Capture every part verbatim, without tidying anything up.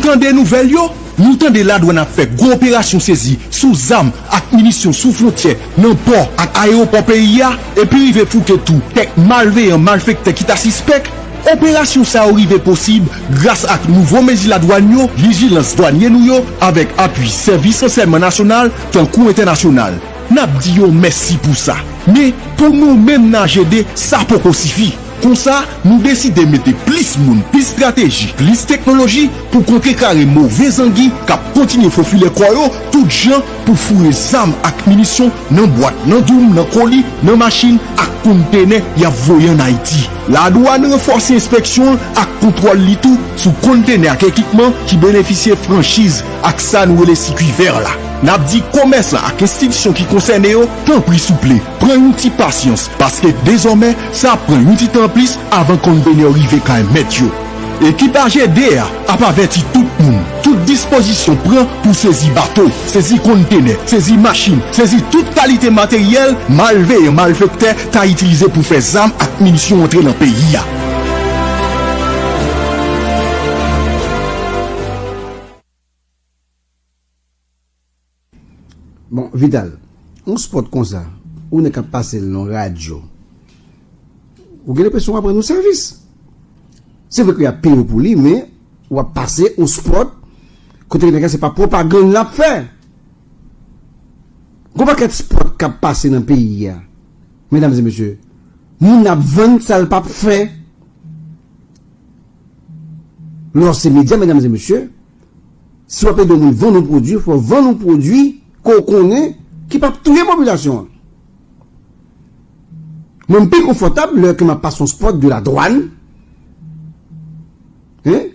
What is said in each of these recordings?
Tande nouvèl yo, nou tande ladwàn ap fè gwo operasyon sezi sou zam ak minisyon sou fwontyè, nan pò ak ayewopò peyi a, epi rive fouke tou kèk malveyan malfektè ki ta sispèk. Operasyon sa yo rive posib gras ak nouvo mezi ladwàn yo, vijilans dwanye nou yo, avèk apui sèvis ransèyman nasyonal tankou entènasyonal. N ap di yo mèsi pou sa. Men, pou nou menm nan A G D, sa poko sifi. Konsa, nou deside mete plis moun, plis estrateji, plis teknoloji pou kontrekare move zangi k ap kontinye fofile kò yo tout jan pou foure zam ak minisyon nan bwat, nan doum, nan koli, nan machin ak kontenè y ap voye ann Ayiti. Ladwàn ranfòse enspeksyon l ak kontwòl li tou sou kontenè ak ekipman ki benefisye franchiz ak sa nou rele sikwi vè la. N ap di komèsan ak enstitisyon ki konsène yo, tanpri souple, pran yon ti pasyans, paske dezòmè, sa ap pran yon ti tan anplis avan kontenè yo rive kay mèt yo. Ekip A G D a ap avèti tout moun, tout dispozisyon pran pou sezi bato, sezi kontenè, sezi machin, sezi tout kalite materyèl malveyan malfektè ta itilize pou fè zam ak minisyon antre nan peyi a. Bon, Vital, yon spòt konsa, ou nèk ap pase l nan radyo, ou gen lenpresyon w ap rann yon sèvis. Se vre ke y ap peye w pou li, men w ap pase yon spòt kote nèg la se pa pwopagann l ap fè. Gon pakèt spòt k ap pase nan peyi a, medam e mesye, moun ap vann sa l p ap fè. Lè w se medya, medam e mesye, si w ap ede yon moun vann yon pwodui, fò w vann yon pwodui ke w konnen ki p ap touye popilasyon an. Mwen, m pi konfòtab lè ke m ap pase yon spòt de la dwàn, hein,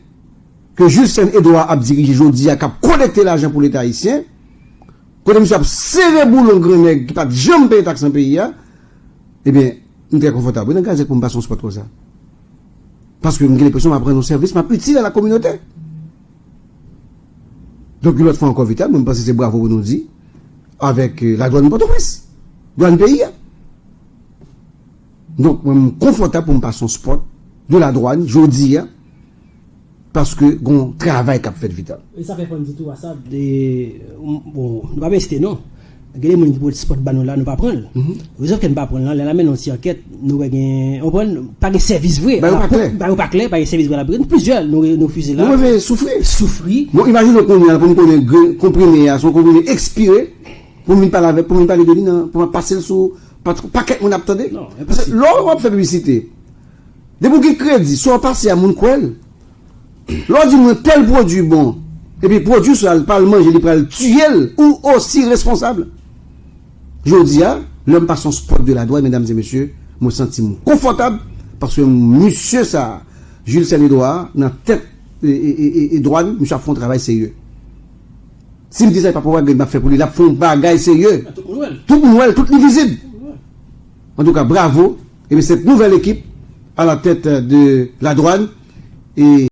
ke Jules Saint Edouard ap dirije jodi a, k ap kolekte lajan pou Leta ayisyen, kote misye ap sere boulon gran nèg ki pa t janm peye taks nan peyi a, ebyen, m trè konfòtab, wi, nan gazèt pou m pase yon spòt konsa. Paske m gen lenpresyon m ap rann yon sèvis, m ap itil a la kominote. Donk, yon lòt fwa ankò, Vital, mwen, m panse se bravo pou nou di avèk, euh, ladwàn Pòtoprens, dwàn peyi a. Donk, mwen, m konfòtab pou m pase yon spòt de ladwàn jodi a, paske gon travay k ap fèt, Vital. E sa fè fò n di tou, Asad, e, bon, nou pa mesite non. Gen de moun ki pote spòt ba nou la, nou pa pran l. Rezon fè n pa pran l lan, lè n ap mennen yon ti ankèt, nou wè gen, w konprann, pa gen sèvis vre. Bagay yo pa klè. Bagay yo pa klè, pa gen sèvis vre la. Gen plizyè nou, nou refize la. Nou rive soufri. Soufri. Bon, imajine w kounye a, pou m konnen grenn konprime a, se yon konprime ekspire, pou m vin pale avèk, pou m vin pale de li nan, pou m ap pase l sou, pa, pakèt moun ap tande. Non, enposib. Paske lè w ap fè piblisite, depi w gen kredi, sa w pase a moun kwè l. Lè w di mwen tèl pwodui bon, epi pwodui sa l pa al manje, li pral tiye l, ou osi responsab. Jodi a, lè m pase yon spòt de ladwàn, medam e mesye, mwen santi m konfòtab, paske misye sa, Jules Saint Edouard, nan tèt e, e, e, e, e dwàn, misye ap fè yon travay serye. Si m di sa, e pa pwopagand m ap fè pou li, l ap fè yon bagay serye. Tout moun wè l. Tout moun wè l, tout li vizib. Antouka, bravo. Ebyen, cette nouvelle équipe à la tête de la douane, e